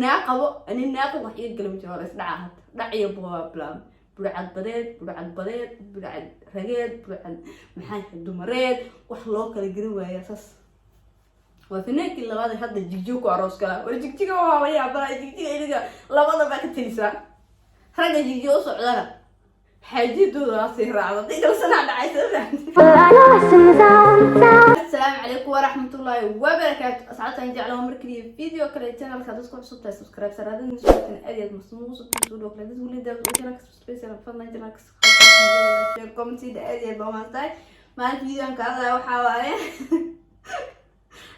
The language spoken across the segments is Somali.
Naa qabo ani, naa qabo, wax iga gala ma jiro. Waa la isdhacaa hadda, dhac iyo waa bilaabmay. Burcad badeed, burcad badeed, burcad rageed, burcad maxaa dumareed, wax loo kala garan waayaa. Saas waa fanaankii labaad ee hadda Jigjigo ku aroos galaa. War Jigjiga waa yaabaa, Jigjiga iniga labada baa ka telisaa. Ragga Jigjiga u socdana xaajadooda sii raacda, hadii kale sanaa dhacaysa. Asalaamu calaykum waraxmatullaahi wabarakaatu, asxaabtaan jeclaa. Mar kaliya video kale. Channelka dadku cusub tahay, subscribe saraadada soo aad iyo aad masmuuq soo dhow kale dad wali daawad channelka subscribe sara. Fadlan channelka subscribe, share, comment, aad iyo aad baa mahadsantahay. Maalinta videoan ka hadlaya waxaa waaye,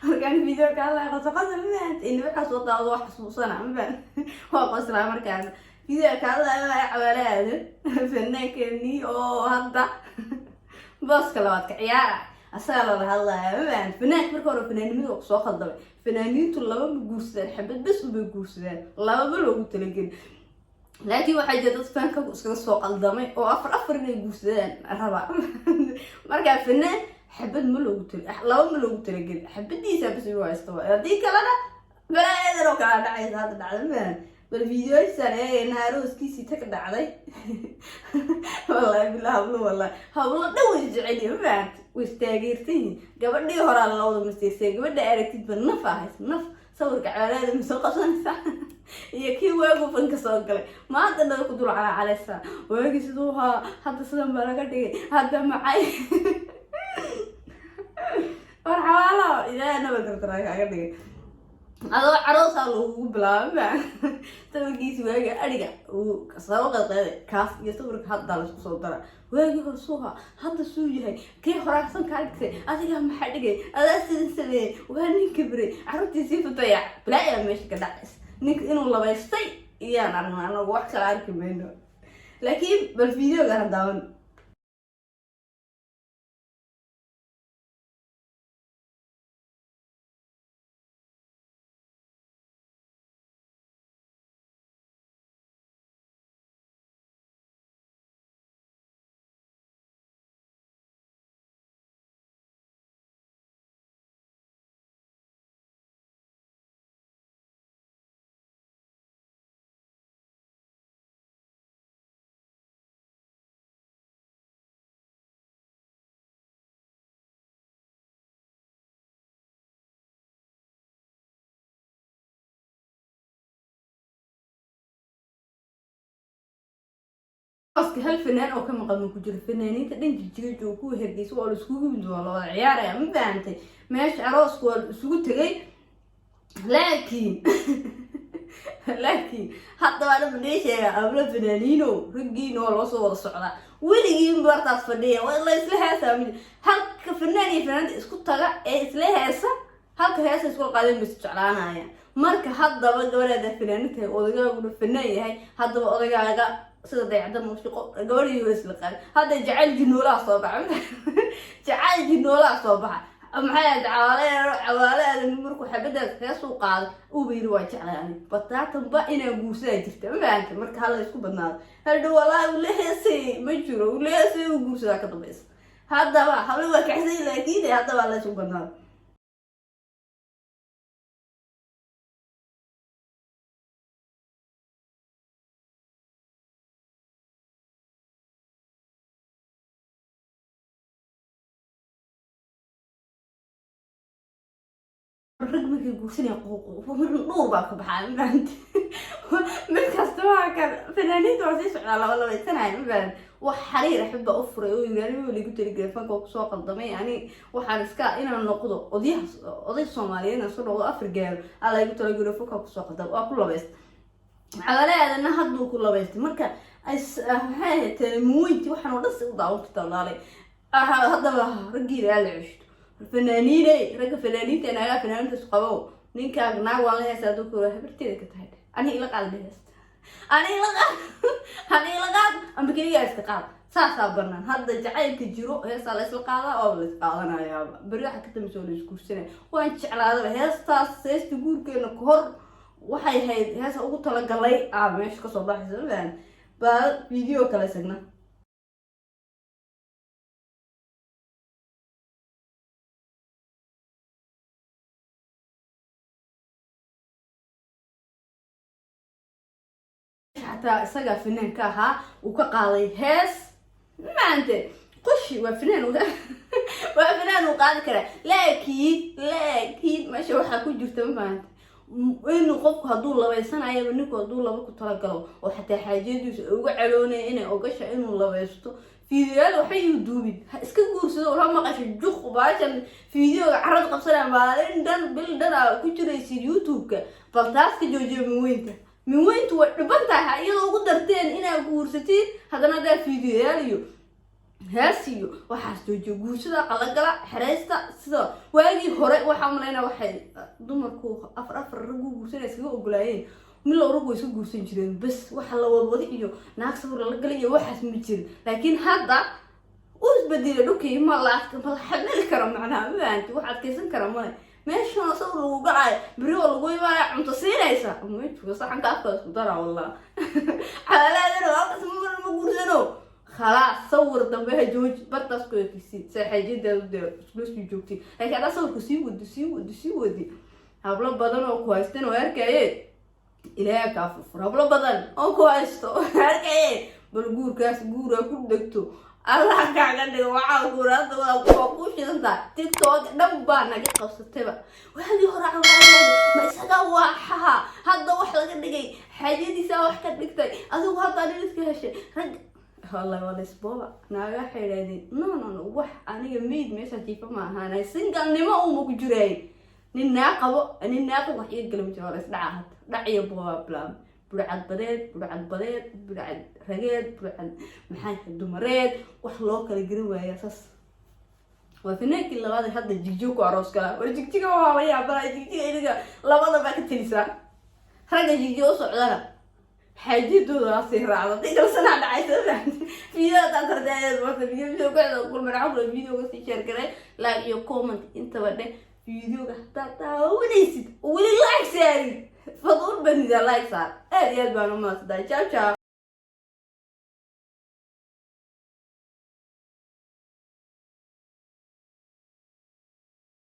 markaan video ka hadlaya qosaqosa ma in waxaa soo daawado wax xasuusana ma waa qoslaa. Markaan video ka hadlaya waa Cawaale Aadan, fanaankeenii oo hadda booska labaad ka ciyaara, asagaa lala hadlaya ma fahan. Fanaanka marka hore fanaanimada waa kusoo khaldamay. Fanaaniintu laba ma guursadaan, xabad bes unbay guursadaan, lababa loogu talagelin. Laakiin waxaa jira dad faanka iskaga soo qaldamay oo afar afar inay guursadaan raba. Markaa fanaan xabad ma loogu tala, laba ma loogu talagelin, xabadiisa bas inuu haysto. Haddii kalena balaayadan oo kala dhacaysa hadda dhacda, ma fahan. Bal videoisaan eegayna arooskiisii tag dhacday. Wallahi bilaa hablo, wallahi hablo dhan way jecelyihin, ma fahanta, way istaageersan yihiin. Gabadhii horaa la wada masiirsan, gabadha aragtidba naf ahays naf. Sawirka Cawaale ma soo qabsanaysaa iyo kii waagu fanka soo galay maanta dhan ku dul calaacalaysaa? Waagii siduu ahaa, hadda sidan baa laga dhigay, hadda maxay? War xawaalaha ilaahay nabad gardaraa kaaga dhigay. Adoo caroosaa lagugu bilaabay ma sawirkiisi waagi adhiga uu soo qadqeeday kaas iyo sawirka hadda laisku soo dara. Waagii hore suuha, hadda suu yahay. Kii horaagsan kaa dhigtay adigaa, maxaa dhigay adaa sidan sameeyey? Waa ninka biray carruurtiisii futaya, balaayaa meesha ka dhacays. Ninka inuu labaystay iyaan aragna, anagu wax kala arki mayno. Laakiin bal videoga daawan. Aska hal fanaan oo ka maqan ma ku jiro fanaaniinta dhan. Jigjiga jooga, kuwa Hargeysa, waa la iskugu yimid, waa la wada ciyaaraya, ma fahantay? Meesha aroosku waa la isugu tegay. Laakiin hadda waa dhaba nii sheega, abla fanaaniino, raggiina waa loo soo wada socdaa. Weligiin bartaas fadhiya waa la isla heesaa. Mid halka fanaan iyo fanaanta isku taga ee isla heesa, halka heesa iskula qaadeen ba is jeclaanaya. Marka haddaba gabadhaada fanaanin tahay, odagaaguna fanaan yahay, haddaba odagaaga sida dayacda muusiqo gabadhii waa isla qaadin. Hadda jacayl jinoolaha soo baxa, jacayl jinoolaha soo baxa. Maxay ahayd Cawaale? Cawaale Aadan markuu xabadaas heesuu qaaday uuba yiri, waa jeclay ani bataatanba inaa guursadaa jirta, ma fahanta? Marka hala isku badnaado. Hadhow walaahi uu la heesay ma jiro, uu la heesay uu guursadaa ka dambaysa. Haddaba habla waa kaxsay, laakiin haddaba hala isku badnaado. Rag markay guursanaya dhowr baa ka baxaa, ma fahanti? Mid kasta waa kan fanaaniinta waa sii socdaa, laba labaysanaya, ma fahanti? Wax xariir axib baa u furay oo yiri, aniga ligu taligelay fanka waa kusoo qaldamay. Ani waxaan iska inaan noqdo odayaha, oday Soomaaliyeed inaan soo noqdo afar gaaro alla igu talagelay, fanka kusoo qaldamay, waa ku labaystay. Cawaale Aadanna hadduu ku labaystay. Marka maxay ahayd muweynti waxaan oo dhan si u daawan kartaa walaalay. Haddaba raggiina aa la ceshto fanaaniiney, ragga fanaaniinta, naagaa fanaaniinta isku qabow. Ninkaaga naag waan la heesa hadduu kuro, habarteeda ka tahay, ani ila qaad la heesta, ani ila qaad, ani ila qaad, amba keligaa iska qaad, saasaa banaan. Hadda jacaylka jiro heestaa la isla qaadaa oo la isqaadanayaaba. Beri waxa ka dambaysa oo la isguursanaya. Waan jeclaadaba heestaas, heesta guurkeena kahor waxay ahayd heesa ugu talagalay aa meesha kasoo baxaysa, ma fahan? Baa video kale isagna. Xataa isagaa finaanka ahaa, uu ka qaaday hees maante. Qushi waa finaan, waa finaan, uu qaadi karaa, laakiin meesha waxaa ku jirta, ma fahante, inuu qofku hadduu labaysanayaba, ninku hadduu laba ku talagalo oo xataa xaajiyadiisu ay uga caloonaya inay ogasha inuu labaysto, fiidiyoyaal waxba yuu duubin, ha iska guursado. Ha maqasho juq baashan fiidiyoga carad qabsanaya maalin dhan, bil dhan aa ku jiraysid YouTube-ka. Bal taas ka joojiyo. Minweynta, minweyntu way dhiban tahay iyadoo ugu darteen inaa guursatiin, haddana haddaa fiidiyoyaal iyo hees iyo waxaas joojiyo. Guursada, qalagala, xereysta sida waagii hore. Waxaa malaynaa waxay dumarku afar afar raggu guursanay iskaga ogolaayeen, milow raggu way iska guursan jireen bas. Waxa la wadwadi iyo naag sawir lala galay iyo waxaas ma jirin, laakiin hadda u isbedelay dhulkii. Ma la xamili karo macnaha, ma fahanti? Wax adkeysan kara male. Meeshan sawir lagu galaayo, beri oo lagu imaanaya, cunto siinaysa ma joogo, saxanka afka isku dara. Wallah, xalaalaadana halkaas ma guursano. Khalaas, sawir dambe ha jooji, bartaas ku ekisi saaxiijadaadu dee iskula sii joogtay. Laakiin haddaa sawirka sii wadi, sii wadi, sii wadi, hablo badan oo ku haysteen oo arkayeen, Ilaaha kaa furfur. Hablo badan oo ku haysto oo arkayeen, bal guurkaas guuraa ku degto, Allah kaaga dhigo. Waxaa guur hadda waa ku shidantaa. TikTok dhan baa naga qabsatayba. Waagii hore cawaalaada ma isaga waaxaha, hadda wax laga dhigay, xaajadiisa wax ka dhigtay. Adigu hadda dhiliska heshay rag, wallahi waa laisbooba. Naaga waxay idhahdeen, "No, no, no, wax aniga mayd meesha jiifa ma ahaanay, singalnimo uma ku jiraay, nin naa qabo, nin naa qabo, wax iga gala ma jiro." Waa laisdhaca hadda, dhac iyo boobaa bilaabay. Burcad badeed, burcad badeed, burcad rageed, burcad maxaa dumareed, wax loo kala garan waaya. Saas waa finaankii labaad ee hadda Jigjigo ku aroos galaa. War Jigjiga waa la yaabana. Jigjiga iniga labada baa ka telisaa. Ragga Jigjiga u socdana xaajadooda sii raacdo digalsanaa dhacaysa. Video tardeed marka video ku kulmana xawla, videoga sii share garay, like iyo comment intaba dheh. Videoga hadaa daawanaysid weli like saarin, faduul banida, like saar. Aad iyo aad baan u mahadsantahay. Ciao, ciao.